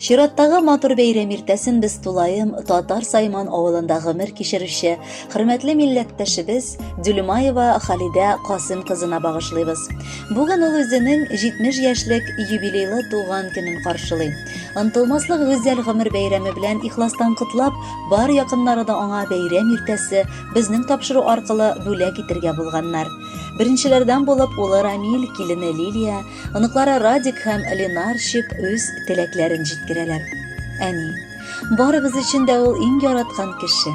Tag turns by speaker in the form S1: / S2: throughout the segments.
S1: Чираттагы матур бәйрәм иртәсен без тулаем Татар Сайман авылында гомер кичерүче хөрмәтле милләттәшебез Дюльмаева Халидә Касыйм кызына багышлыйбыз. Бүген ул үзенең 70 яшьлек юбилейлы туган көнен каршылый. Онтылмаслык гүзәл гомер бәйрәме белән ихластан котлап, бар якыннары да аңа бәйрәм иртәсе безнең тапшыру аркылы бүләк итергә булганнар. Беренчеләрдән булып улы Рамил, килене Лилия, Оныклары Радик һәм Ленарчик үз теләкләрен җиткерәләр. Әни, барыбыз өчен дә ул иң яраткан кеше.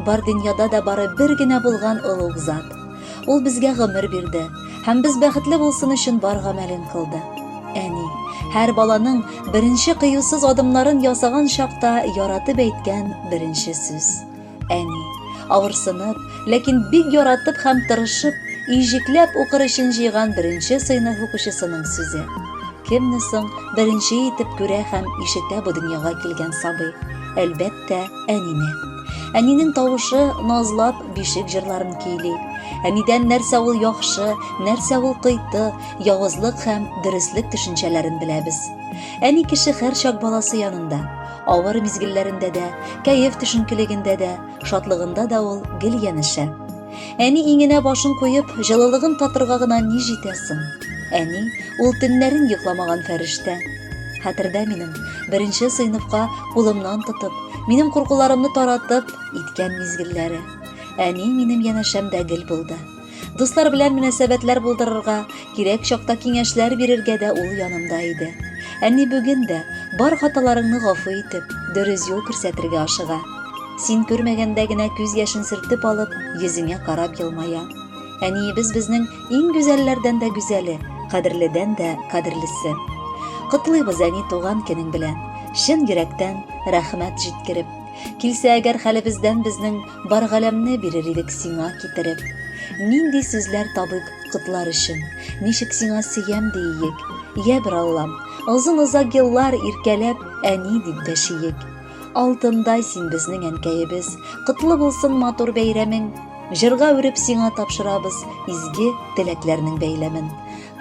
S1: Бар дөньяда да бары бер генә булган олуг зат. Ул безгә гомер бирде һәм без бәхетле булсын өчен бар гамәлен кылды. Әни, һәр баланың беренче кыюсыз адымнарын ясаган чакта яратып әйткән беренче сүз. Әни, авырсынып, ләкин бик яратып һәм тырышып, иҗекләп укыр өчен җыйган беренче сыйныф укучысының сүзе. Кемне соң беренче итеп күрә һәм ишетә бу дөньяга килгән сабый? Әлбәттә, әнине. Әнинең тавышы назлап бишек җырларын көйли. Әнидән нәрсә ул яхшы, нәрсә ул кыйты, явызлык һәм дөреслек төшенчәләрен беләбез. Әни кеше һәрчак баласы янында. Авыр мизгелләрендә дә, кәеф төшенкелегендә дә, шатлыгында да ул гел янәшә. Әни иңенә башын куеп, җылылыгын татырга гына ни җитә соң? Әни, ул төннәрен йокламаган фәрештә. Хәтердә минем, беренче сыйныфка кулымнан тотып, минем куркуларымны таратып иткән мизгелләре. Әни минем янәшәмдә гел булды. Дуслар белән мөнәсәбәтләр булдырырга, кирәк чакта киңәшләр бирергә дә ул янымда иде. Әни бүген дә, бар хаталарыңны гафу итеп, дөрес юл күрсәтергә ашыга. Син күрмәгәндә генә күз яшен сөртеп алып, йөзеңә карап елмая. Әниебез безнең иң гүзәлләрдән дә гүзәле, кадерледән дә кадерлесе. Котлыйбыз әни туган көнең белән, чын йөрәктән рәхмәт җиткереп. Килсә әгәр хәлебездән безнең бар галәмне бирер идек сиңа китереп. Нинди сүзләр табыйк котлар өчен, ничек сиңа сөям дииек. Йә бер Аллам, озын-озак еллар иркәләп әни дип дәшиек. Алтындай син безнең әнкәебез, котлы булсын матур бәйрәмең. Җырга үреп сиңа тапшырабыз изге теләкләрнең бәйләмен.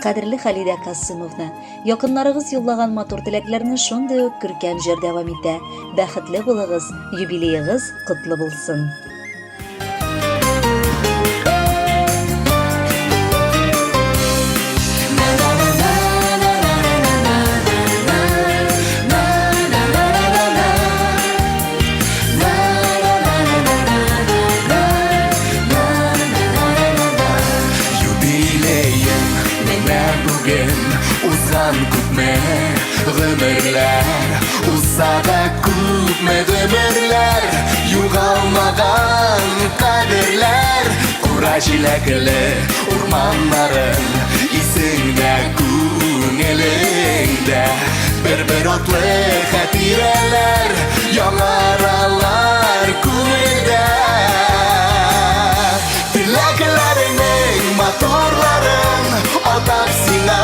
S1: Кадерле Халидә Касымовна, якыннарыгыз юллаган матур теләкләрне шундый ук күркәм җыр дәвам итә. Бәхетле булыгыз, юбилеегыз котлы булсын!
S2: Юбилеем менә бүген узган күпме гомерләр Узса да күпме гомерләр югалмаган кадерләр Кура җиләкле урманнарың исеңдә күңелеңдә Бер-бер атлы хатирәләр яңаралар күңелдә. Теләкләреңнең матурларын атап сиңа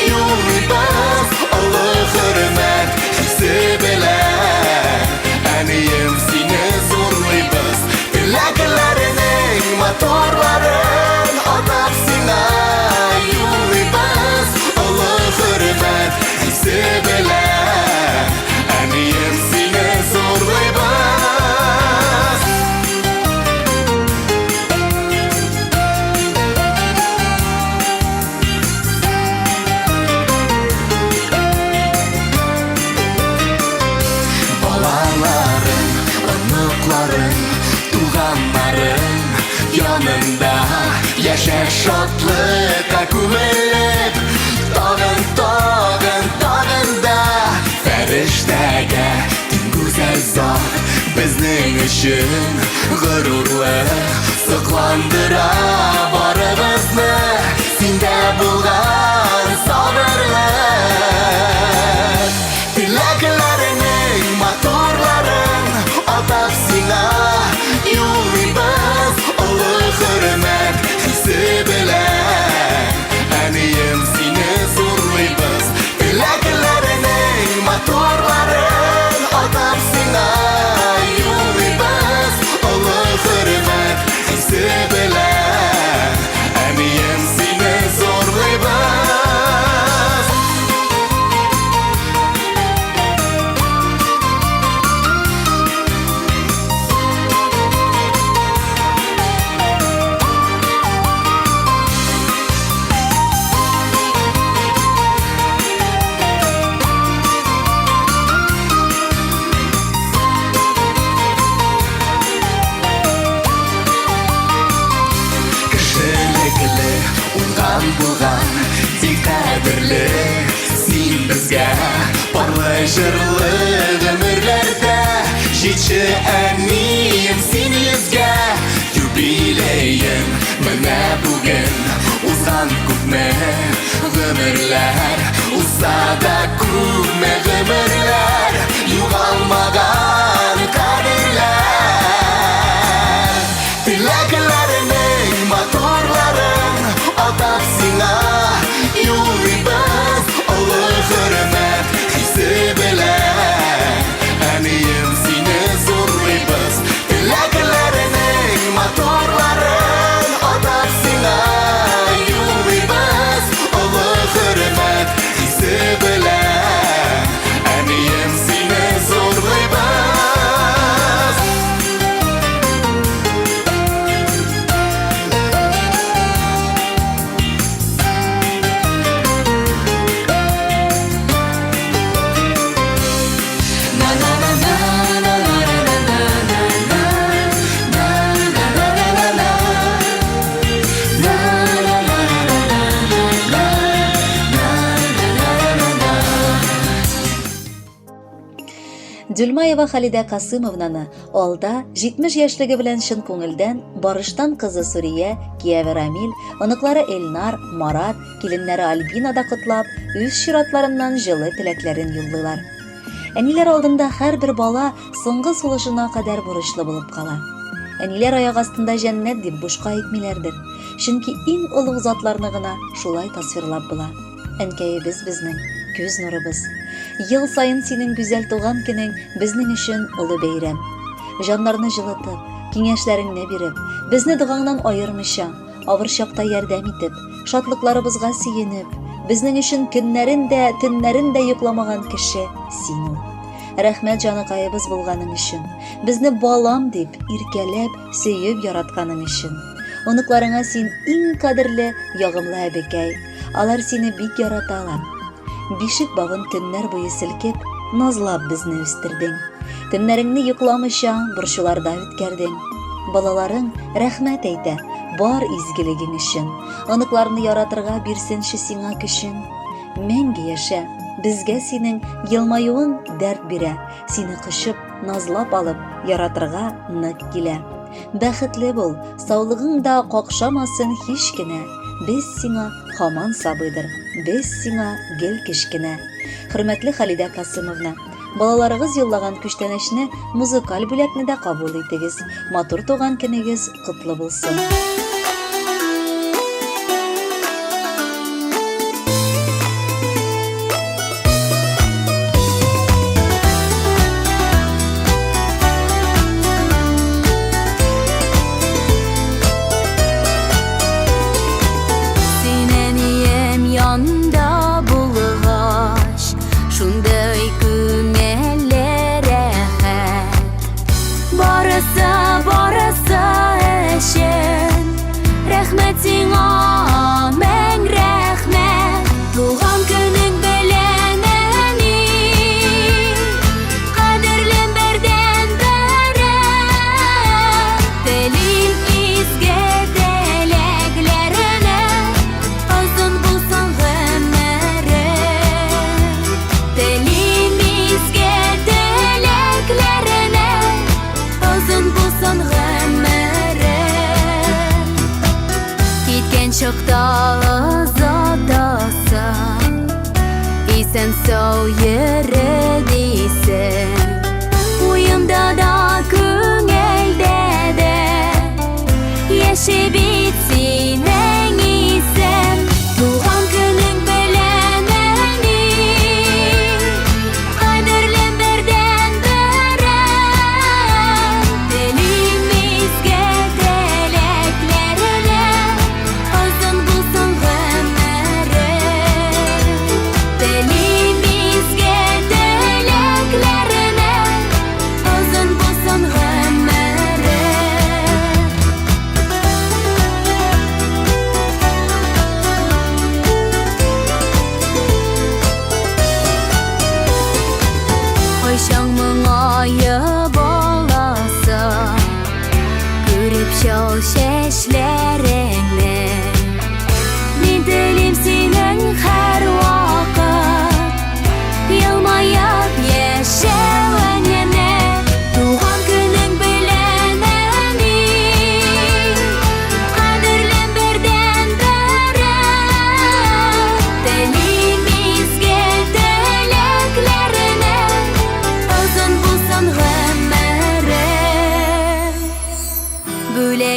S2: юллыйбыз олы хөрмәт хисе белән. Әнием, сине зурлыйбыз. Теләкләреңнең матурларын атап сиңа юллыйбыз олы хөрмәт хисе белән. Әнием, сине зурлыйбыз. Балаларың, оныкларың, туганнарың янында яшә шатлыкка күмелеп, тагын, тагын, тагын да фәрештәгә тиң гүзәл зат безнең өчен горурлык сокландыра барыбызны синдә булган сабырлык. Теләкләреңнең матурларын атап сиңа юллыйбыз олы хөрмәт хисе белән. Әнием, сине зурлыйбыз. Теләкләреңнең матурларын атап сиңа юллыйбыз олы хөрмәт хисе белән. Әнием, сине зурлыйбыз. Бик кадерле син безгә. Парлы җырлы гомерләрдә җитче әнием син йөзгә. Юбилеең менә бүген узган күпме гомерләр. Узса да күпме гомерләр югалмаган кадерләр. Теләкләренең матурларын атап сиңа юллыйбыз олы хөрмәт хисе белән. Әнием сине зурлыйбыз. Теләкләренең матурларын атап сиңа юллыйбыз олы хөрмәт хисе белән. Әнием сине зурлыйбыз.
S1: Дюльмаева Халидә Касымовнаны алда 70 яшьлеге белән чын күңелдән Барыштан кызы Сурия, кияве Рамил, оныклары Эльнар, Марат, киленнәре Альбина да котлап, үз чиратларыннан җылы теләкләрен юллыйлар. Әниләр алдында һәрбер бала соңгы сулышына кадәр бурычлы булып кала. Әниләр аяк астында җәннәт дип бушка әйтмиләрдер. Чөнки иң олуг затларны гына шулай тасвирлап була. Әнкәебез безнең, күз нурыбыз. Ел саен синең гүзәл туган көнең безнең өчен олы бәйрәм. Җаннарны җылытып, киңәшләреңне биреп, безне догаңнан аермыйча, авыр чакта ярдәм итеп, шатлыкларыбызга сөенеп, безнең өчен көннәрен дә, төннәрен дә йокламаган кеше син ул. Рәхмәт җаныкаебыз булганың өчен, безне балам дип, иркәләп, сөеп яратканың өчен. Оныкларыңа син иң кадерле, ягымлы әбекәй. Алар сине бик яраталар. Бишек бавын төннәр буе селкеп, назлап безне үстердең. Төннәреңне йокламыйча борчуларда үткәрдең. Балаларың рәхмәт әйтә бар изгелегең өчен. Оныкларны яратырга бирсенче сиңа көчен. Мәңге яшә, безгә синең елмаюың дәрт бирә, сине кочып, назлап алып, яратырга нык килә. Бәхетле бул, саулыгың да какшамасын һич кенә. Без сиңа һаман сабыйдыр, без сиңа гел кечкенә. Хөрмәтле Халидә Касымовна, балаларыгыз юллаган күчтәнәчне, музыкаль бүләкне дә кабул итегез. Матур туган көнегез котлы булсын!
S3: Син әнием янда булгач, шундый күңелле рәхәт. Барысы, барысы өчен.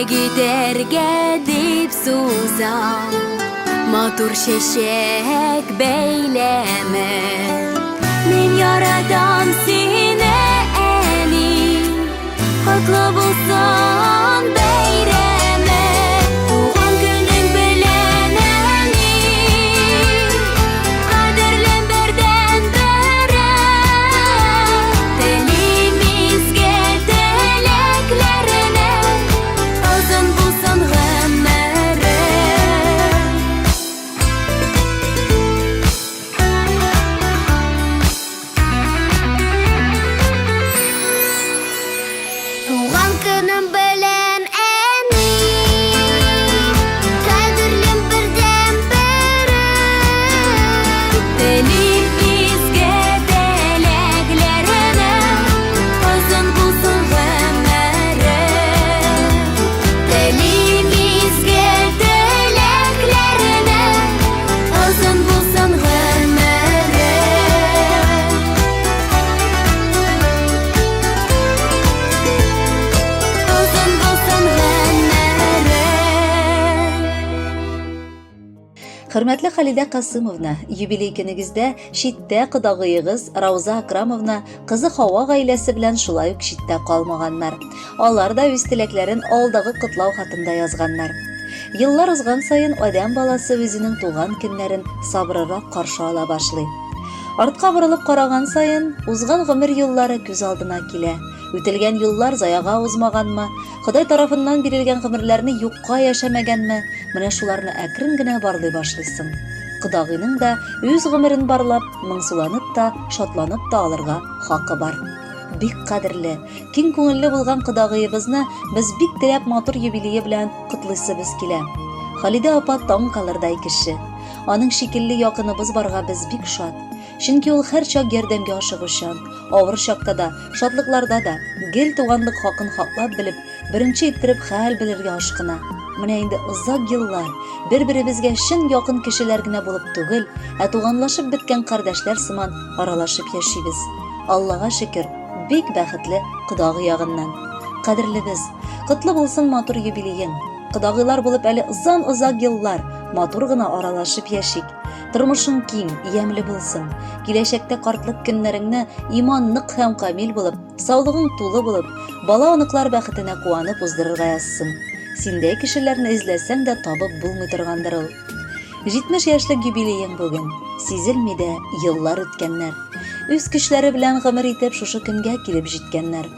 S3: Бүләк итәргә дип сузам Матур чәчәк бәйләме. Мин яратам сине, әни. Котлы булсын бәйрәме. Туган көнең белән, әни. Кадерлем бердәнберем. Телим изге теләкләрне. Озын булсын гомерең. Туган көнем белән, әни, кадерлем бердәнберем. Телим изге теләкләреңә, озын булсын гомерең. Телим изге теләкләреңә, озын булсын гомерең. Озын булсын гомерең.
S1: Хөрмәтле Халидә Касымовна, юбилей көнегездә читтә кодагыегыз Рауза Акрамовна кызы Хава гаиләсе белән шулай ук читтә калмаганнар. Алар да үз теләкләрен алдагы котлау хатында язганнар. Еллар узган саен адәм баласы үзенең туган көннәрен сабыррак каршы ала башлый. Артка борылып караган саен, узган гомер юллары күз алдына килә. Үтелгән юллар заяга узмаганмы, Ходай тарафыннан бирелгән гомерләрне юкка яшәмәгәнме, менә шуларны әкрен генә барлый башлыйсың. Кодагыйның да үз гомерен барлап, моңсуланып та, шатланып та алырга хакы бар. Бик кадерле, киң күңелле булган кодагыебызны без бик теләп матур юбилее белән котлыйсыбыз килә. Халидә апа таң калырдай кеше. Аның шикелле якыныбыз барга без бик шат. Чөнки ул һәрчак ярдәмгә ашыгучан, авыр чакта да, шатлыкларда да, гел туганлык хакын хаклап белеп, беренче иттереп хәл белергә ашкына. Менә инде озак еллар бер-беребезгә чын якын кешеләр генә булып түгел, ә туганлашып беткән кардәшләр сыман аралашып яшибез. Аллага шөкер, бик бәхетле кодагый ягыннан. Кадерлебез, котлы булсын матур юбилеең. Кодагыйлар булып әле озан-озак еллар матур гына аралашып яшик. Тормышың киң, ямьле булсын. Киләчәктә картлык көннәреңне иман нык һәм камил булып, саулыгың тулы булып, бала-оныклар бәхетенә куанып уздырырга язсын. Синдәй кешеләрне эзләсәң дә табып булмый торгандыр ул. 70 яшьлек юбилеең бүген. Сизелми дә еллар үткәннәр. Үз көчләре белән гомер итеп шушы көнгә килеп җиткәннәр.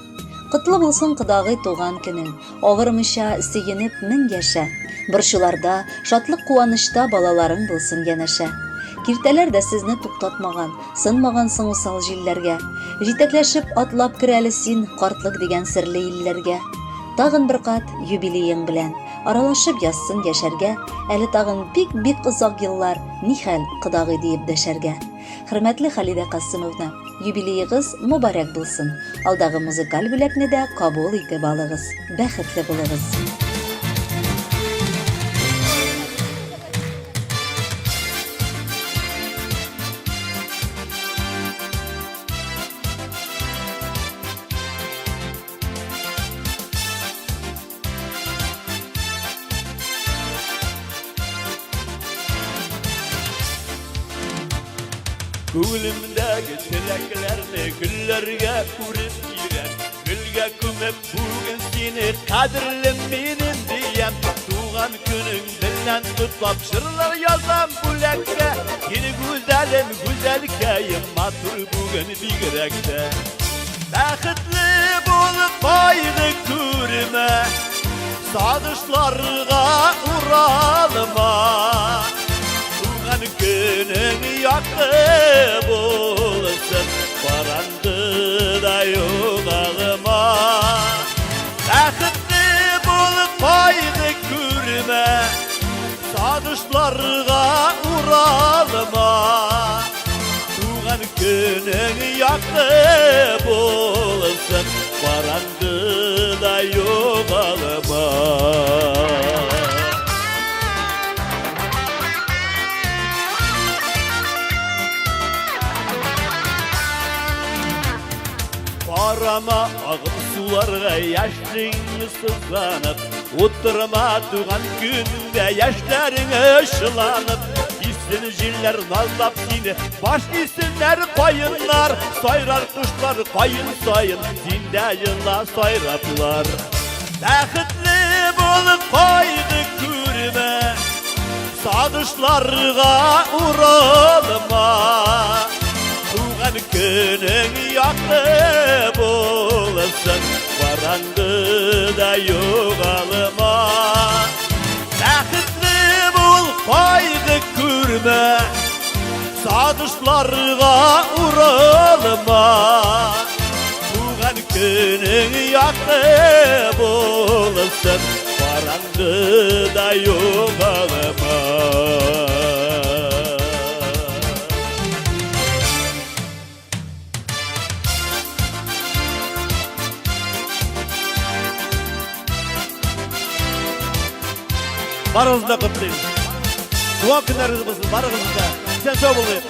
S1: Котлы булсын кодагый туган көнең. Авырмыйча, сөенеп мең яшә. Борчуларда, шатлык-куанычта балаларың булсын янәшә. Киртәләр дә сезне туктатмаган, сынмагансың усал җилләргә. Җитәкләшеп атлап кер әле син картлык дигән серле илләргә. Тагын бер кат юбилеең белән, аралашып язсын яшәргә, әле тагын бик-бик озак еллар, нихәл, кодагый диеп дәшәргә. Хөрмәтле Халидә Касымовна, юбилеегыз мобарәк булсын. Алдагы музыкаль бүләкне дә кабул итеп алыгыз. Бәхетле булыгыз.
S4: Күңелемдәге теләкләрне гөлләргә үреп бирәм. Гөлгә күмеп бүген сине кадерлем минем диям. Туган көнең белән котлап җырлар язам бүләккә. Сине гүзәлем, гүзәлкәем, матур бүген бигрәк тә. Бәхетле булып кайгы күрмә, Сагышларга уралма. Туган көнең якты булсын, Караңгыда югалма. Бәхетле булып кайгы күрмә, Сагышларга уралма. Туган көнең якты булсын, Караңгыда югалма. Карама агып суларга яшьлегеңне сызганып, Утырма туган көнеңдә яшьләрең ышыланып, Исен җилләр назлап сине, баш исеннәр каеннар, Сайрар кошлар каен саен, син дә ела сайраплар. Бәхетле бул, кайгы күрмә, Сагышларга уралма. Туган көнең якты булсын, Караңгыда югалма. Бәхетле бул, кайгы күрмә, Сагышларга уралма. Туган көнең якты булсын, Караңгыда югалма. Барыгызны да котлыйм. Туган көннәрегез булсын, барыгызны да. Исән сау булыйк.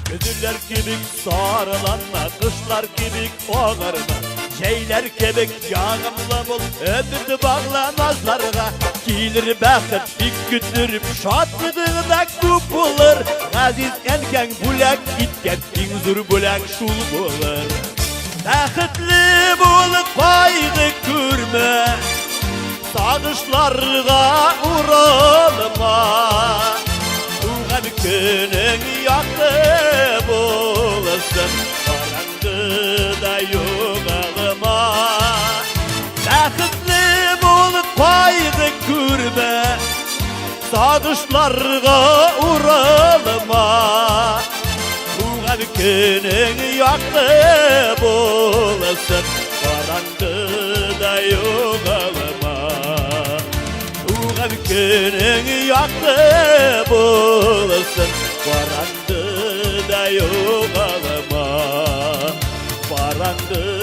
S4: Көзләр кебек сарыланма, кышлар кебек агарма, җәйләр кебек ягымлы бул, өмет багла назларга. Килер бәхет бик көттереп, шатлыгың да күп булыр. Газиз әнкәң бүләк иткән иң зур бүләк шул булыр. Бәхетле бул, кайгы күрмә, Сагышларга уралма. Туган көнең якты булсын, Караңгыда югалма. Бәхетле бул, кайгы күрмә, Сагышларга уралма. Туган көнең якты булсын, Караңгыда югалма. Туган көнең якты булсын, Караңгыда югалма. Караңгыда.